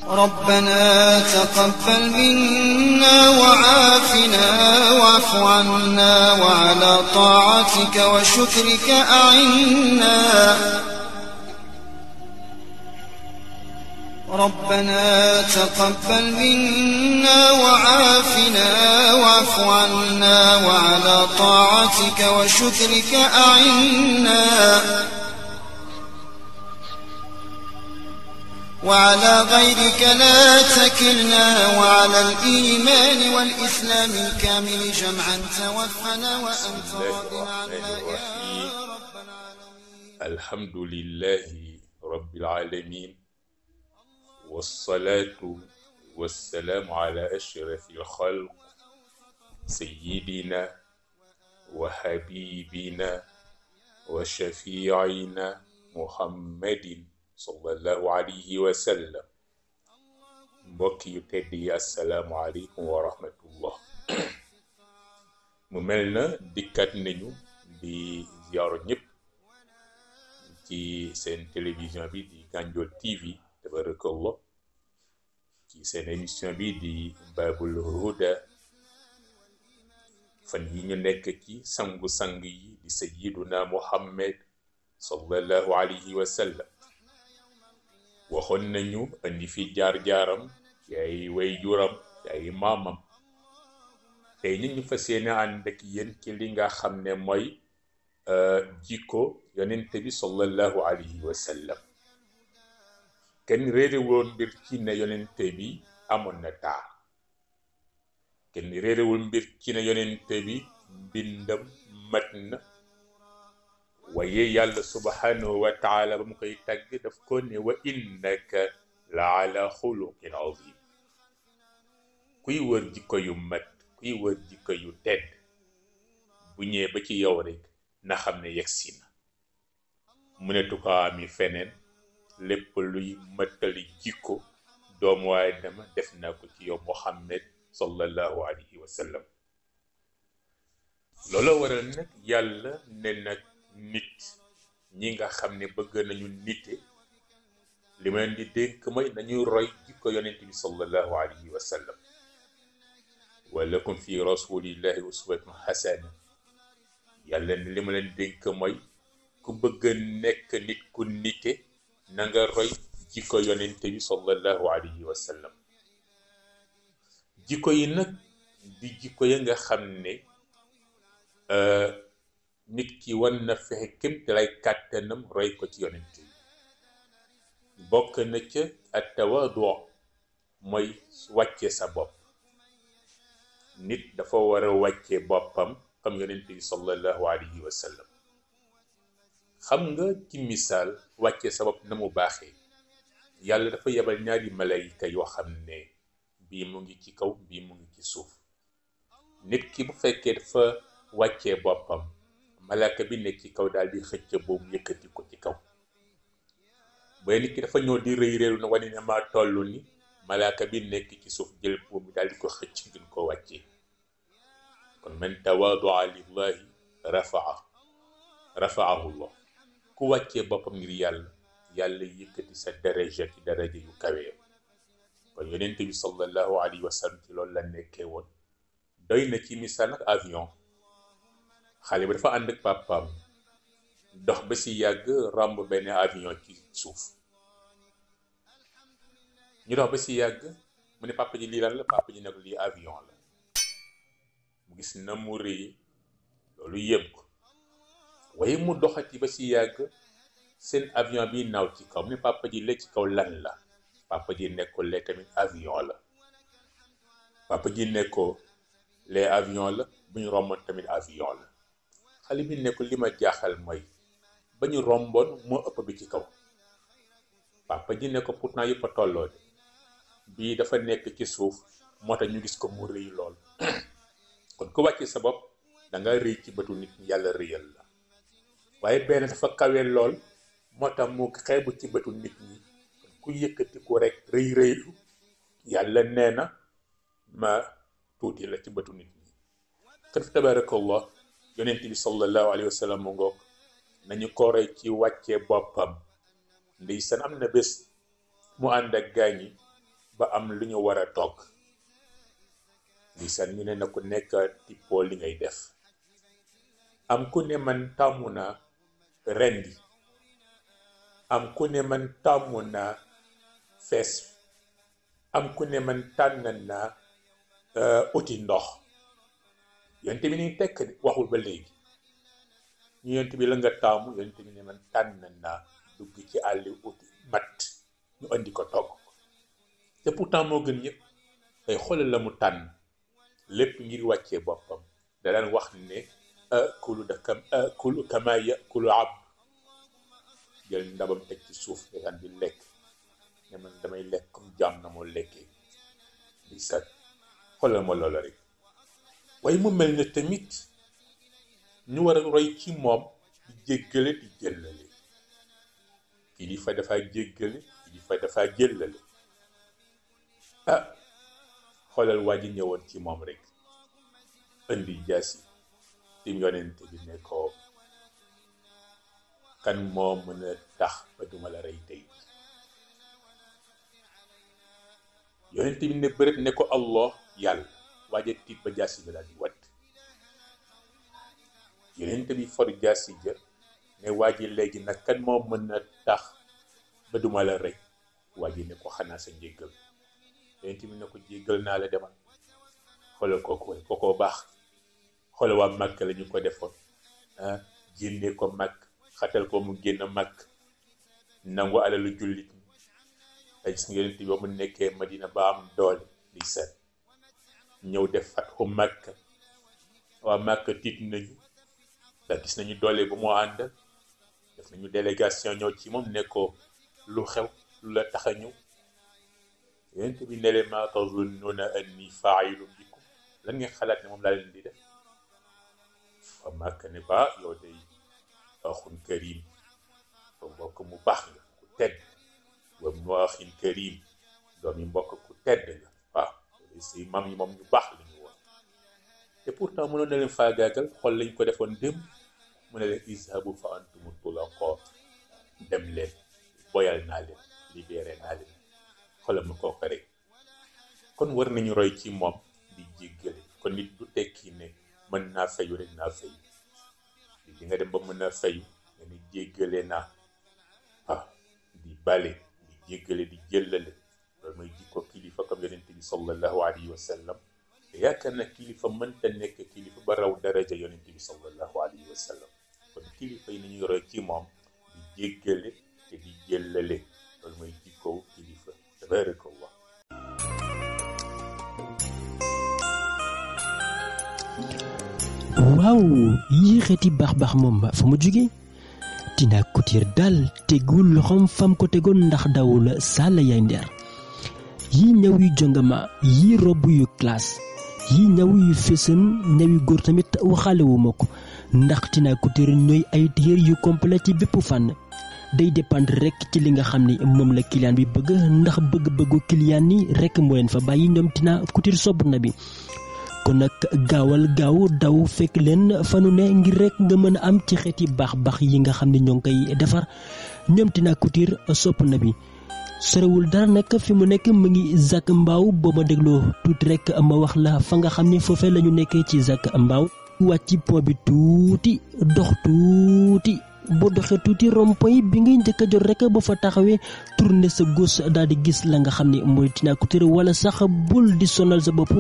ربنا تقبل منا وعافنا واعف عنا وعلى طاعتك وشكرك أعنا. ربنا تقبل منا وعافنا واعف عنا وعلى طاعتك وشكرك أعنا. وعلى غيرك لا تكلنا وعلى الإيمان والإسلام الكامل جمعا توفنا وأنت راض عنا يا رب العالمين. الحمد لله رب العالمين، والصلاة والسلام على أشرف الخلق سيدنا وحبيبنا وشفيعنا محمد sallallahu alayhi wa sallam. mbokk yu tedd yi assalaamu aleykum wa rahmatullah. mu mel na dikkat nañu di ziyaaro ñëpp ci seen télévision bi di Gandiol TV tabarakallah, ci seen émission bi di Babul Huda. fan yi ñu nekk ci sangu-sang yi di sayyiduna Muhammad sallallahu alayhi wa sallam. waxoon nañu andi fi jaar-jaaram ci ay waajuram ci ay maamam. tey ñu fas yéene ànd ak yéen ci li nga xam ne mooy jikko yonent bi sallallahu alayhi wa sallam. kenn réere woon mbir ci ne yonent bi amoon na taar. kenn réerewul mbir ci ne yonent bi mbindam mat na. waaye yàlla subhanahu wa taala ba mu koy tagg daf ko ne wa innaka la ala xuluqin azim. kuy wër jikko yu mat, kuy wër jikko yu tedd, bu ñëwee ba ci yow rek na xam ne yegsi na. mënatu ko ami feneen. lépp luy matali jikko doomu aadama def na ko ci yow Muhammad sallallahu alayhi wa sallam. loolu waral nag yàlla ne nag nit ñi nga xam ne bëgg nañu nite, li ma leen di dénk mooy nañuy roy jikko yonent bi sallallahu alayhi wa sallam. wa lakum fi rasulillahi uswatun hasana. yàlla ne li ma leen dénk mooy ku bëgg nekk nit ku nite na nga roy jikko yonent bi sallallahu alayhi wa sallam. jikko yi nag di jikko ya nga xam ne nit ki war na fexe kémte lay kàttanam roy ko ci yonent bi. bokk na ca at tawaadu, mooy wàcce sa bopp. nit dafa war a wàcce boppam comme yonent bi sallallahu alayhi wa sallam. xam nga ci misaal wàcce sa bopp na mu baaxee, yàlla dafa yebal ñaari malayka yoo xam ne bii mu ngi ci kaw bii mu ngi ci suuf. nit ki bu fekkee dafa wàccee boppam, malaaka bi nekk ci kaw daal di xëcc boobu yëkkati ko ci kaw. ba nit ki dafa ñëw di rëy réeru na wane ne maa toll ni, malaaka bi nekk ci suuf jël boobu daal di ko xëcc ngir ko wàccee. kon man tawaadaa lillahi rafaahu llah. ku wàccee boppam ngir yàlla, yàlla yëkkati sa daraja ci daraja yu kawe. kon yonent bi sallallahu alayhi wa sallam ci loolu la nekkee woon. doy na ci misaal nag avion. xale bi dafa ànd ak papaam dox ba si yàgg romb benn avion ci suuf. ñu dox ba si yàgg mu ne papa ji lii lan la, papa ji ne ko lii avion la. mu gis na mu rëy, loolu yëm ko. waaye mu doxati ba si yàgg seen avion bi naaw ci kaw. mu ne papa ji la ci kaw lan la. papa ji ne ko lee tamit avion la. papa ji ne ko lee avion la, bu ñu romboon tamit avion la. xale bi ne ko li ma jaaxal mooy ba ñu romboon moo ëpp bi ci kaw. papa ji ne ko pourtant yëpp a tolloo de, bii dafa nekk ci suuf moo tax ñu gis ko mu rëy lool. kon ku wàcce sa bopp da nga rëy ci bëtu nit ñi, yàlla rëyal la. waaye benn dafa kawe lool moo tax mu xeebu ci bëtu nit ñi. ku yëkkati ko rek rëy rëylu, yàlla nee na ma tuuti la ci bëtu nit ñi. kon fa tabarakallah, yonent bi sallallahu alayhi wa sallam mu ngoog nañu ko roy ci wàccee boppam. ndeysaan am na bés mu ànd ak gaañi ba am lu ñu war a togg lisan ñu ne na ku nekk tippoo li ngay def am ku ne man tàmmu na rendi am ku ne man tàmmu na fees am ku ne man tànn na uti ndox yonent bi ni tekk waxul ba léegi ñu yonent bi la nga taamu yonent bi ne man tànn na dugg ci àll uti mat ñu andi ko togg te pourtant moo gën ñëpp ay xoolal la mu tànn lépp ngir wàccee boppam da daan wax ne kulu kama yakulu abd jël ndabam teg ci suuf da daan di lekk ne man damay lekk comme jaam na moo lekkee di sat xoolal ma loola rek waaye mu mel ne tamit ñu war a roy ci moom di jéggale di jëllale kilifa dafa jéggale kilifa dafa jëllale xoolal waa ji ñëwoon ci moom rek indi jaasi tim yonent bi ne ko kan moo mën a tax ba duma la rey tey yonent bi ne bërët ne ko Allah yàlla waaja tiit ba jaasi bi daal di watt yonent bi for jaasi ja ne waa ji léegi nag kan moo mën a tax ba duma la rey waa ji ne ko xanaa sa njéggal yonent bi ne ko jéggal naa la demal xoolal kookoo baax xoolal waa Màkk la ñu ko defoon génne ko Màkk xatal ko mu génn Màkk nangu alalu jullit ñi ay gis nga yonent bi ba mu nekkee Madina ba am doole di set ñëw def fatxu Màkk waa Màkk tiit nañu ndax gis nañu doole bu mu àndal def nañu délégation ñëw ci moom ne ko lu xew lu la tax a ñëw yonent bi ne leen maa tazunnuna anni faa'ilun bikum lan ngeen xalaat ne moom laa leen di def fa Màkk ne ba yow day axun karim ba mbokk mu baax nga ku tedd wa mu axin karim doomi mbokk ku tedd nga waaw say mam yi moom ñu baax la ñu woon te pourtant mënoon na leen faagaagal xool lañ ko defoon démb mu ne leen izhabu fa antumu tulaqaa dem leen boyal naa leen libéré naa leen xoolal ma kooku rek kon war nañu roy ci moom di jéggale kon nit du tekki ne mën naa fayu rek naa fayu di nga dem ba mën naa fayu nga ne jéggale naa di bale di jéggale di jëllale loolu mooy jikko kilifa comme yonent bi sallallahu alayhi wa sallam te yaakaar na kilifa mënta nekk kilifa ba raw daraja yonent bi sallallahu alayhi wa sallam kon kilifa yi nañuy roy ci moom di jéggale te di jëllale loolu mooy jikko kilifa tabarakallah. waaw yii xeeti baax moom fa mu jóge Tina Couture daal tegul loxoom fam ko tegoon ndax dawul sàll yaay ndeer yii ñaw yu jongama yii robb yu classe yii ñaw yu fésam ñaw yu góor tamit waxaale wu ma ko ndax Tina Couture ñooy ay téer yu complet ci bépp fànn day dépendre rek ci li nga xam ni moom la client bi bëgg ndax bëgg-bëggu client ni rek moo leen fa bàyyi ñoom Tina Couture sopp na bi kon nag gaawal gaaw daw fekk leen fanu ne ngir rek nga mën a am ci xeeti baax yi nga xam ne ñoo ngi koy defar ñoom Tina Couture sopp na bi sorewul dara nag fi mu nekk mu ngi Zac Mbao boo ma dégloo tuuti rek ma wax la fa nga xam ne foofee la ñu nekkee ci Zac Mbao wàcc pont bi tuuti dox tuuti boo doxee tuuti rond-point bi ngay njëkk a jot rek ba fa taxawee tourner sa gauche daal di gis la nga xam ne mooy Tina Couture wala sax bul di sonal sa bopp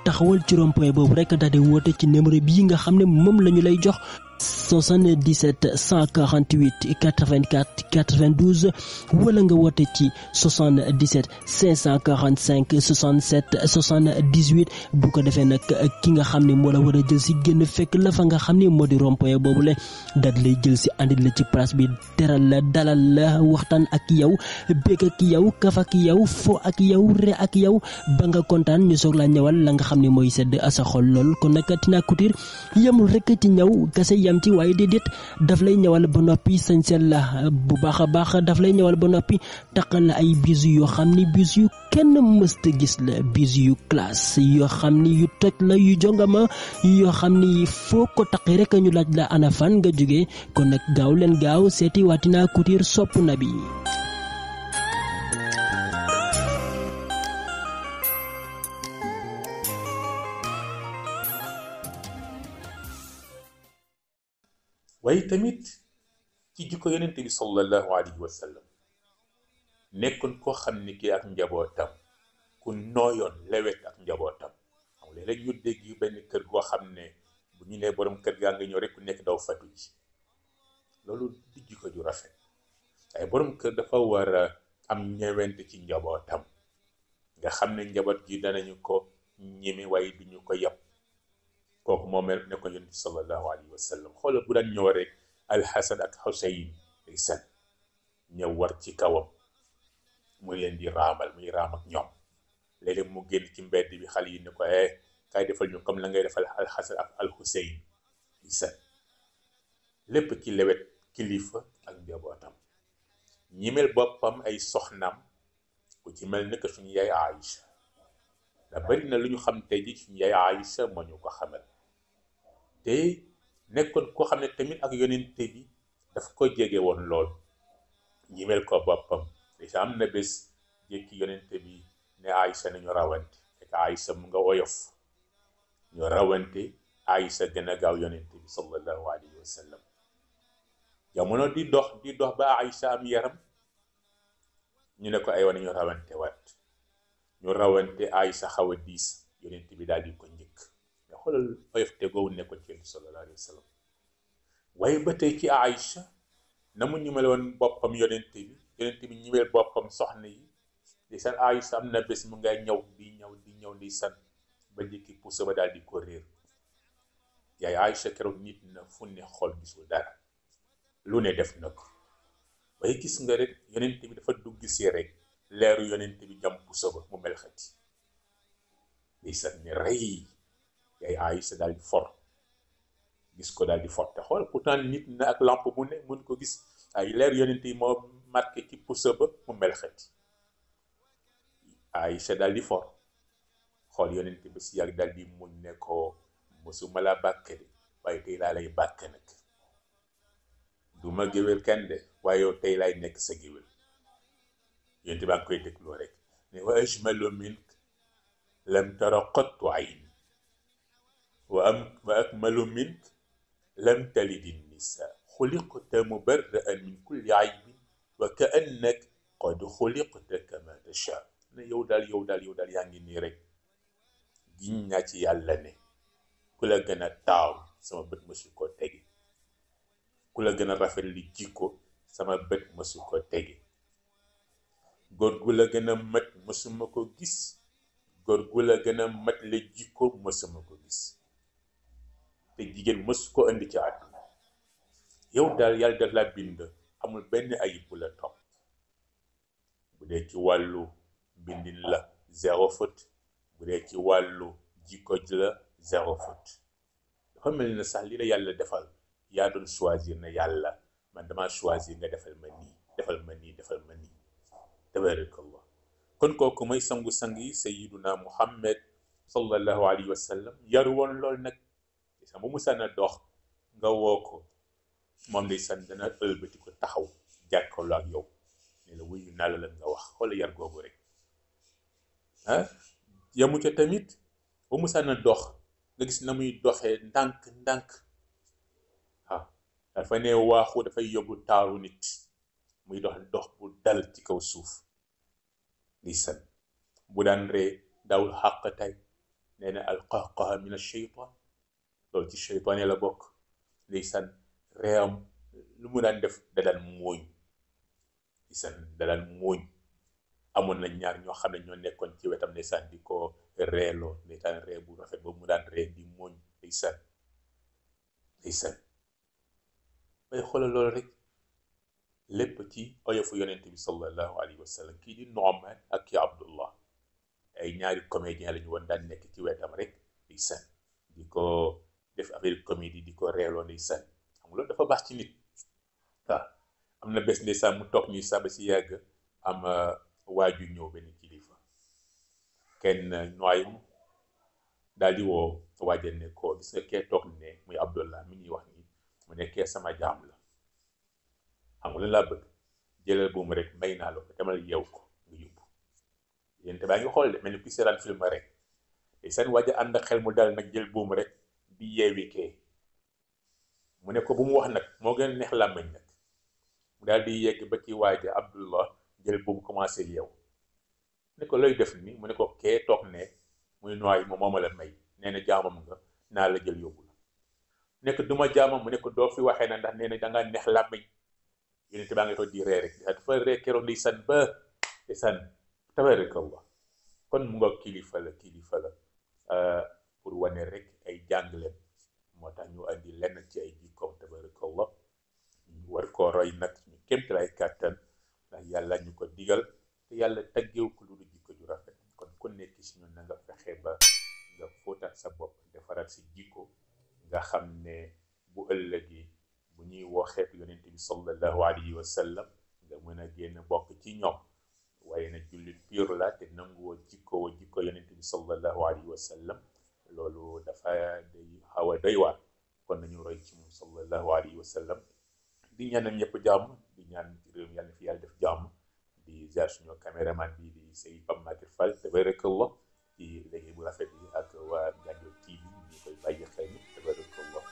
taxawal ci rond-point boobu rek daal di woote ci numéro bii nga xam ne moom la ñu lay jox 77 148 84 92 wala nga woote ci 77 545 67 78 bu ko defee nag ki nga xam ne moo la war a jël si génn fekk la fa nga xam ne moo di rond-point boobu la daal lay jël si andi la ci place bi teral la dalal la waxtaan ak yow bég ak yow kaf ak yow fo ak yow re ak yow ba nga kontaan ñu soog la ñëwal la nga xam ne mooy sedd sa xol lool kon nag Tina Couture yemul rek ci ñëw kase yam ci waaye déedéet daf lay ñëwal ba noppi sañsel la bu baax a baax daf lay ñëwal ba noppi taqal la ay bijoux yoo xam ni bijoux yu kenn mësta gis la bijoux yu classe yoo xam ni yu toj la yu jongama yoo xam ni foo ko taqee rek ñu laaj la ana fan nga jógee kon nag gaaw leen gaaw seeti waa Tina Couture sopp na bi waaye tamit ci jikko yonent bi sallallahu alayhi wa sallam nekkoon koo xam ni ki ak njabootam ku nooyoon lewet ak njabootam xam nga léeg-léeg ñu dégg yu benn kër goo xam ne bu ñu nee borom kër gaa nga ñëw rek ku nekk daw fatu ji loolu di jikko ju rafet waaye borom kër dafa war a am ñewent ci njabootam nga xam ne njaboot gi danañu ko ñeme waaye duñu ko yab kooku moom ne ko yonent bi sallallahu alayhi wa sallam xoolal bu daan ñëw rek alxasan ak xuseyn ndeysaan ñëw war ci kawam mu leen di raamal muy raam ak ñoom léeg-léeg mu génn ci mbedd bi xale yi ne ko kay defal ñu comme la ngay defal alxasan ak alxuseyn ndeysaan lépp ci lewet kilifa ak njabootam ñimel boppam ay soxnaam ku ci mel ni que suñu yaay Aïcha da bari na lu ñu xam tey ji suñu yaay Aïcha moo ñu ko xamal te nekkoon koo xam ne tamit ak yonente bi daf ko jege woon lool ñimel ko boppam déjà am na bés jékki yonente bi ne Aïcha nañu rawante fekk Aïcha mu nga oyof ñu rawante Aïcha gën a gaaw yonente bi sallallahu alayhi wa sallam jamono di dox ba Aïcha am yaram ñu ne ko ay wane ñu rawante waat ñu rawante Aïcha xaw a diis yonent bi daal di ko njëkk mais xoolal oyof te goowu nekkoon ci yonent sallallahu alayhi wa sallam waaye ba tey ci Aïcha na mu ñimel woon boppam yonent bi ñimel boppam soxna yi di san Aïcha am na bés mu ngay ñëw di san ba njëkki puso ba daal di ko réer yaay Aïcha keroog nit na fu ne xool gisul dara lu ne def na ko waaye gis nga rek yonent bi dafa dugg si rek leeru yonent bi jam puso ba mu mel xati di san ne rëy yaay Aïcha daal di for gis ko daal di for te xool pourtant nit na ak lampe bu ne mun ko gis ay leer yonent yi moo marqué ci puso ba mu mel xati Aïcha daal di for xool yonent bi si yàgg daal di muñ ne ko mosuma la bàkk de waaye tey laa lay bàkk nag du ma géwél kenn de waaye yow tey laay nekk sa géwél yonent baa ngi koy dégloo rek ne wa ajmalu mink lam tara qattu ayn wa akmalu mink lam talidi nisa xuliqta mubarra'an min kulli aybin wa ka annak qad xuliqta kama tasha ne yow daal yaa ngi nii rek giñ naa ci yàlla ne ku la gën a taaw sama bët mësu ko tege ku la gën a rafet li jikko sama bët mësu ko tege góor gu la gën a mat mësuma ko gis góor gu la gën a mat la jikko mësuma ko gis te jigéen mësu ko indi ci àdduna yow daal yàlla daf la bind amul benn ayib bu la topp bu dee ci wàllu bindin la 0 faute bu dee ci wàllu jikko ji la 0 faute dafa mel ne sax li la yàlla defal yaa doon choisir na yàlla man dama choisir nga defal ma nii tabarakallah kon kooku mooy sangu-sang yi sayyiduna Muhammad sallallahu alayhi wa sallam yaru woon lool nag sa bu musana dox nga woo ko moom day san dana ëlbati ko taxaw jàkkaarloo ak yow ne la wuyu naa la nga wax xoola yar googu rek yamu ca tamit bu musana dox nga gis na muy doxee ndànk dafa ne waaxu dafay yóbbu taaru nit muy dox bu dal ci kaw suuf lisan bu daan ree daawul xàqatay nee na alqahqaha min ash-shaytan loolu ci shaytaan la bokk lisan reeyam lu mu daan def da daan muuñ lisan da daan muuñ amoon na ñaar ñoo xam ne ñoo nekkoon ci wetam ndeysaan di ko reeloo ndeysaan ree bu rafet boobu mu daan ree di muuñ ndeysaan bay xoolal loolu rek lépp ci oyofu yonent bi sallallahu alayhi wa sallam kii di Nu'man ak kii Abdullah ay ñaari comédien la ñu woon daan nekk ci wetam rek ndeysaan di ko def affaire comédie di ko reeloo ndeysaan xam nga loolu dafa baax ci nit waaw am na bés ndeysaan mu toog ñuy saba si yàgg am waaju ñëw benn kilifa kenn Nuaym daal di woo waajal ne ko gis nga kee toog ne muy Abdullah mi ñuy wax nii mu nekkee sama jaam la xam nga lan laa bëgg jëlal buum rek may naa la ko demal yeew ko nga yóbbu yéen te baa ngi xool de mel ni ku seetaan film rek te seen waaj ànd xel mu dal nag jël buum rek di yeewi kee mu ne ko bu mu wax nag moo gën a neex làmmiñ nag. mu daal di yegg ba ci waaje Abdullah jël boobu commencé yeew ne ko looy def ni mu ne ko kee toog ne muy noy moom moo ma la may nee na jaamam nga naa la jël yóbbu la nekk duma jaamam mu ne ko doo fi waxee na ndax nee na dangaa neex làmmiñ yénente baa ngi toog di ree rek dafa ree keroog di san ba di san tabarakallah. kon mu nga kilifa la pour wane rek ay jàngaleem moo tax ñu andi lenn ci ay jikkoom tabarakallah. ñu war koo roy nag ñu kéemtalaay kàttan ndax yàlla ñu ko digal te yàlla taggeew ko lu dul jikko ju rafet. kon ku nekk si ñun na nga fexe ba nga fóotaat sa bopp defaraat si jikko nga xam ne bu ëllëgee bu ñuy woo xeetu yonent bi sallallahu alayhi wa sallam nga mën a génn bokk ci ñoom. waaye nag jullit pur la te nanguwoo jikko yonent bi sallallahu alayhi wa sallam loolu dafa day xaw a doy waar. kon nañu roy ci moom sallallahu alayhi wa sallam. di ñaanal ñëpp jàmm di ñaan réew mi yàlla na fi yàlla def jàmm di ziar suñu caméraman bi di Sey Pape Maguette Fall tabarakallah ci liggéey bu rafet bi ak waa Gandiol TV ñu koy bàyyi xel tabarakallah.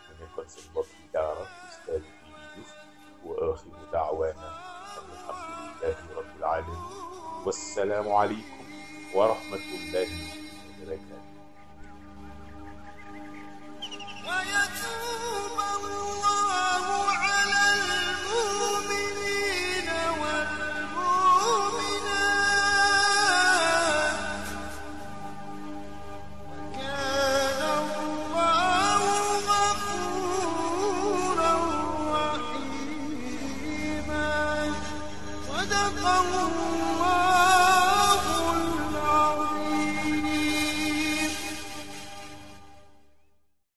mu nekkoon seen mbokk yi daara Oustaz Djibi Diouf wa axiru daawaana alhamdulillahi rabbil alamin wassalaamu aleykum wa rahmatullahi wa barakatuh.